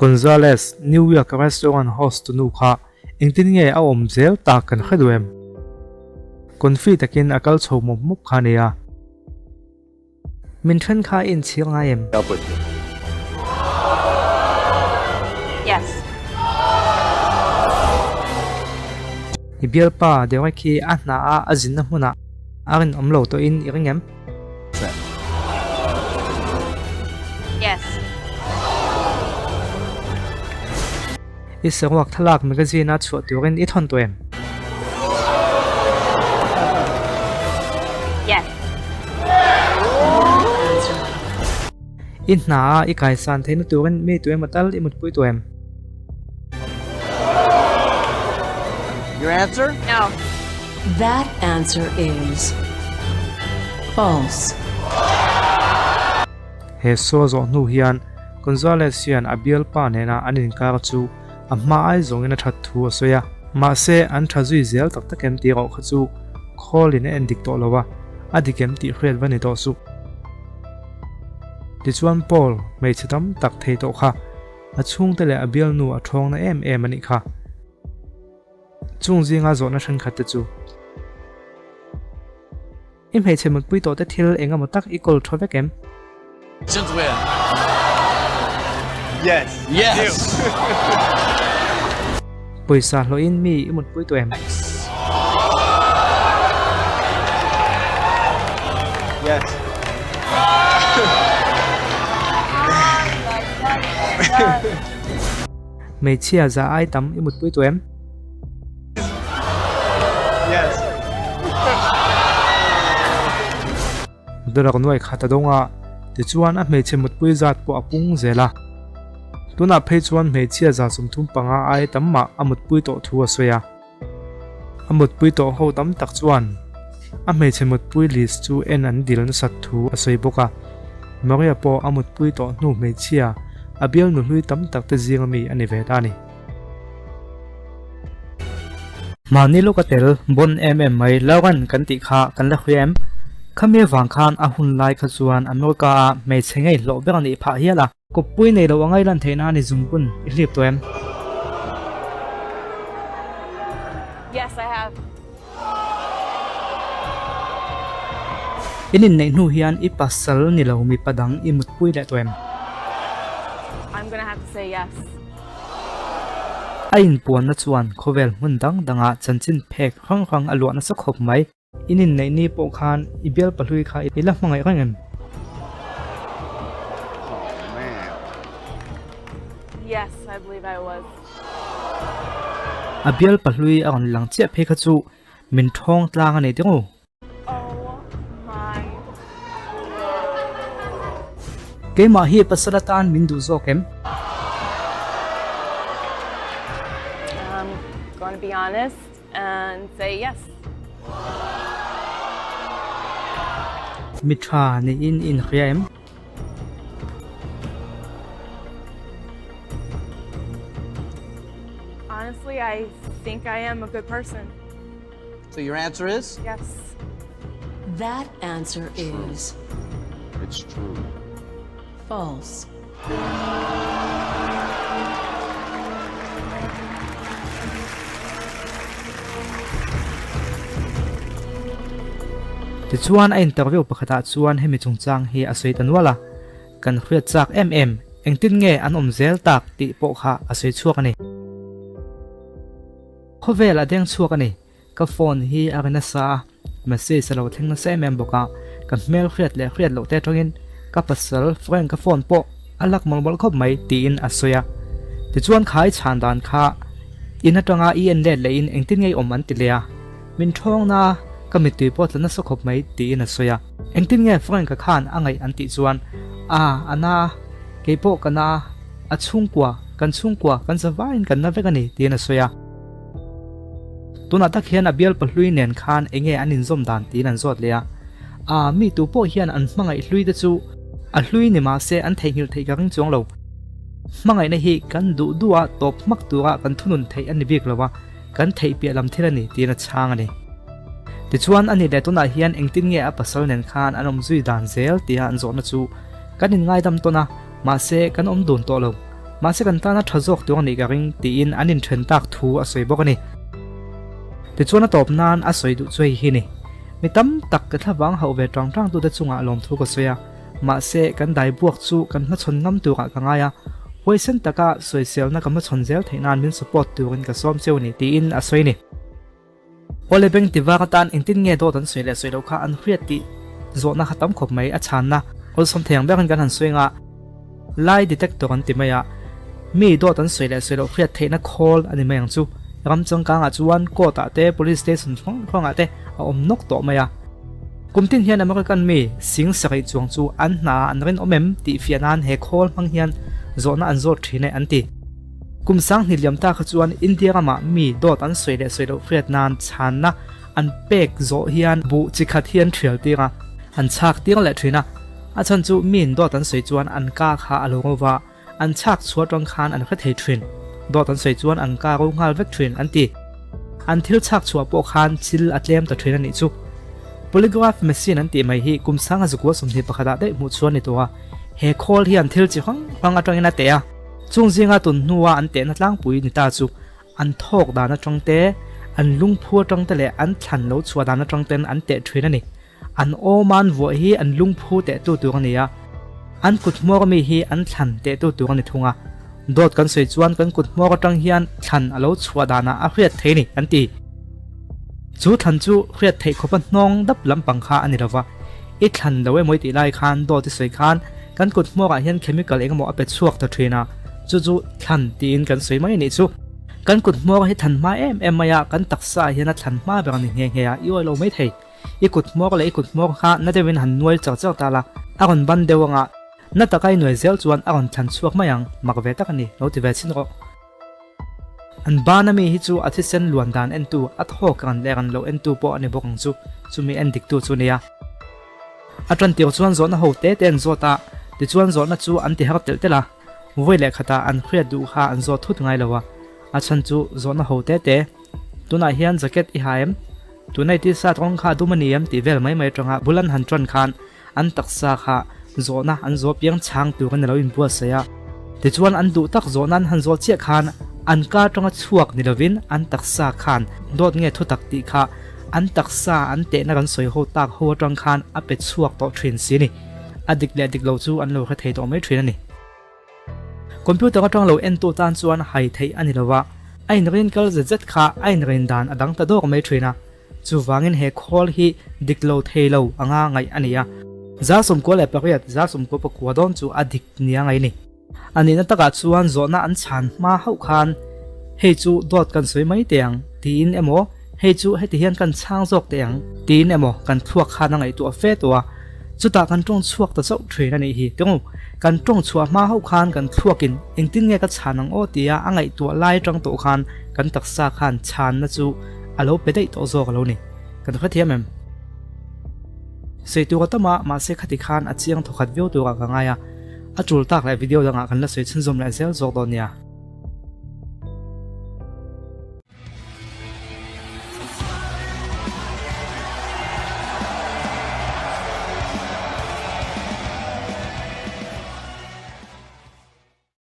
Gonzales, New York restaurant host tunu kha engtin nge a awm zel tak kan hre duh em? Confi takin a kal chho mawp mawp kha nia. Min then kha i inchhir ngai em? Yes. I bialpa Derek hi a hna a a zinna hmunah a rinawm lo tawhin i ring em? Yes. I saruak thlalak magazine a chhuah turin i thawn tawh em? Yes. I hna a i kaisan theihna turin mi tu emaw tal i mutpui tawh em? Your answer? No. That answer is false. He saw zawh hnu hian Gonzalez hian a bialpa nena an inkar chu a hma ai zawngin a that thu a sawi a. Mahse, an tha zui zel tak tak em tih erawh kha chu khawlin a en dik tawh lo a, a dik em tih hriat va ni tawh suh. Tichuan Paul, hmeichhe tam tak thei tawh kha a chhungte leh a bialnu a thawngna em em a nih kha. Chung zinga zawhna thenkhat te chu. I hmeichhe mutpui tawh te thil eng emaw tak i kawl tha vek em? Since when? Yes. Yes. Pawisa hlawhin mi i mutpui tawh em? Yes. Hmeichhia za ai tam i mutpui tawh em? Yes. Dollar nuai khat a dawng a, tichuan a hmeichhe mutpui zat pawh a pung zel a. Tunah phei chuan hmeichhia 35 ai tam mah a mutpui tawh thu a sawi a. A mutpui tawh ho tam tak chuan a hmeichhe mutpui list chu en an dil nasat thu a sawi bawk a. Maria pawh a mutpui tawh hnu hmeichhia a bialnu hlui tam tak te zinga mi a ni ve ta a ni. Mahni lawk a tel bon em em mai Lauren kan tih kha kan la hria em? Khami avang khan a hun lai kha chuan America ah hmeichhe ngei hlawh ber a nih phah hial a. Kawppui nei lo a ngailan theih nan i zungbun i hlip tawh em? Yes, I have. In inneih hnu hian i pasal ni lo mipa dang i mutpui leh tawh em? I'm gonna have to say yes. A inpuanna chuan khawvel hmun dang dangah chanchin phek hrang hrang a luah nasa khawp mai. In inneih ni pawh khan i bial pahlui kha i la hmangaih reng em? Yes, I believe I was. A bial pahlui a rawn lang chiah phei kha chu min thawng tlang a ni deuh. Oh my Keimah hi pasal atan min duh zawk em? I'm going to be honest and say yes. Mi tha niin i inhria em? Honestly, I think I am a good person. So your answer is? Yes. That answer is It's true. false. Tichuan a interview pakhatah chuan hemi chungchang hi a sawi ta nual a, kan hriat chak em em, engtin nge an awm zel tak tih pawh kha a sawi chhuak a ni. Khawvel a deng chhuak a ni. Ka phone hi a ri nasa a, message a lo thleng nasa em em bawk a, ka hmel hriat leh hriat loh te atangin ka pasal Frank ka phone pawh a lak mawlh mawlh khawp mai tiin a sawi a. Tichuan khai chhan dan kha in atanga i en let lehin engtin nge i awm an ti leh a, min thawng na ka mittui pawh tla nasa khawp mai tiin a sawi a. Engtin nge Frank-a khan a ngaih an tih chuan, A, a na, keipawh ka na, a chhungkua, kan chhungkua, kan zavaiin kan na vek a ni tiin a sawi a. Tunah tak hian a bial pahlui nen khan enge an inzawm dan tiin an zawt leh a. Aa, mi tu pawh hian an hmangaih hlui te chu a hlui ni mah se an theihnghilh theih ka ring chuang lo. Hmangaihna hi kan duh duh a tawp hmak tura kan thunun theih a ni bik lo a, kan theih piah lam thil a ni tiin a chhang a ni. Tichuan a ni leh tunah hian engtin nge a pasal nen khan an awm zui dan zel tia an zawhna chu kan inngaidam tawn a, mahse kan awm dun tawh lo. Mahse kan tana tha zawk tur a nih ka ring tiin an inthen tak thu a sawi bawk a ni. Tichuan a tawp nan a sawi duh chu hei hi ni. Mi tam tak ka thlavang hauh ve tang tang tute chungah lawmthu ka sawi a, mahse kan dai buak chu kan hmachhawn ngam turah ka ngai a, huaisen taka sawiselna ka hmachhawn zel theih nan min support turin ka sawm cheu a ni tiin a sawi a ni. Awle beng ti vak atan engtin nge dawt an sawi leh sawi loh kha an hriat tih zawhna kha tam khawp mai a chhanna awlsawm thei ang berin kan han sawi anga lie detector an ti mai a, mi dawt an sawi leh sawi loh hriat theihna khawl a ni mai ang chu. Ram changkangah chuan court ah te police station hrang hrangah te a awm nawk tawh mai a. Kum tin hian American mi sing sarih chuang chu an hna ah an rinawm em tih fiah nan he khawl hmang hian zawhna an zawt thin e an ti. Kum sanghnih liam ta kha chuan India ramah mi dawt an sawi leh sawi loh hriat nan chhanna an pek zawh hian buh chi khat hi an thial tir a, an chhak tir leh thin a. A chhan chu miin dawt an sawi chuan an ka kha a lo ro va, an chhak chhuah atang khan an hre thei thin. Dawt an sawi chuan an ka ro nghal vek thin an ti. An thil chhak chhuah pawh khan chil a tlem ta thin a nih chu. Polygraph machine an tih mai hi kum sanga zakua 21 ah daih hmuh chhuah a ni tawh a, he khawl hian thil chi hrang hrang atangin a teh a. Chung zinga tun hnua an tehna tlangpui ni ta chu an thawk dan atang te, an lungphu atang te leh an thlan lo chhuah dan atang ten an teh thin a ni. An awman vuah hi an lungphu tehtu tur a ni a, an kut hmawr ami hi an thlan tehtu tur a ni thung a. Dawt kan sawi chuan kan kut hmawr atang hian thlan a lo chhuah danah a hriat thei a ni, an ti. Chu thlan chu hriat theih khawpa hnawng dap lampang kha a ni lova. I thlan lo emaw i tih lai khan dawt i sawi khan kan kut hmawrah hian chemical engemaw a pe chhuak ta thin a, chu chu thlan tiin kan sawi mai a nih chu. Kan kut hmawr hi thlan hma em em mai a, kan taksa ah hian a thlan hma ber a ni nghe nghe a, i uai lo mai thei. I kut hmawr leh i kut hmawr kha na deuhin han nuai char char ta la, a rawn ban deuh anga na taka i nuai zel chuan a rawn thlan chhuak mai ang, mak ve tak a ni, lo ti ve chhin rawh. An ban ami hi chu a thisen luan dan entu, a thawk ran leh ran loh entu pawh a ni bawk ang chu, chumi en diktu chu nia. A tan tir chuan zawhna ho te te an zawt a, tichuan zawhna chu an ti har telh telh a, vawi leh khatah an hriat duh kha an zawt thut ngai lo a, a chhan chu zawhna ho te te, Tunah hian jacket i ha em? Tunai t-shirt rawng kha a dum a ni em? tih vel mai mai atanga bul an han tan khan an taksa kha zawhna an zawh piang chhang tur a ni lo inbuatsaih a. Tichuan an duh tak zawhna an han zawh chiah khan an ka atanga chhuak ni lovin an taksa khan dawt nge thutak tih kha an taksa an tehna kan sawi ho tak ho atang khan a pe chhuak tawh thin si a ni. A dik leh dik lo chu an lo hre thei tawh mai thin a ni. Computer atang lo entu tan chuan hai theih a ni lo va, a inrin kal zet zet kha a inrin dan a dang ta dawk mai thin a. Chuvangin he khawl hi dik lo thei lo anga ngaih a ni a. 98, 99 dawn chu a dik nia ngaih a ni. A nihna takah chuan zawhna an chhan hma hauh khan hei chu dawt kan sawi mai teh ang tiin emaw hei chu heti hian kan chhang zawk teh ang tiin emaw kan thluak khan a ngaihtuah fe tawh a, chutah kan tawng chhuak ta chauh thin a nih hi. Tingu, kan tawng chhuah hma hauh khan kan thluakin engtin nge ka chhan ang aw tia a ngaihtuah lai atang tawh khan kan taksa khan chhanna chu a lo pe daih tawh zawk a lo ni. Kan hrethiam em? Sawi tur a tam a, mahse khati khan a chiang thawkhat viau turah ka ngai a, a tul tak leh video dangah kan la sawi chhunzawm leh zel zawk dawn nia.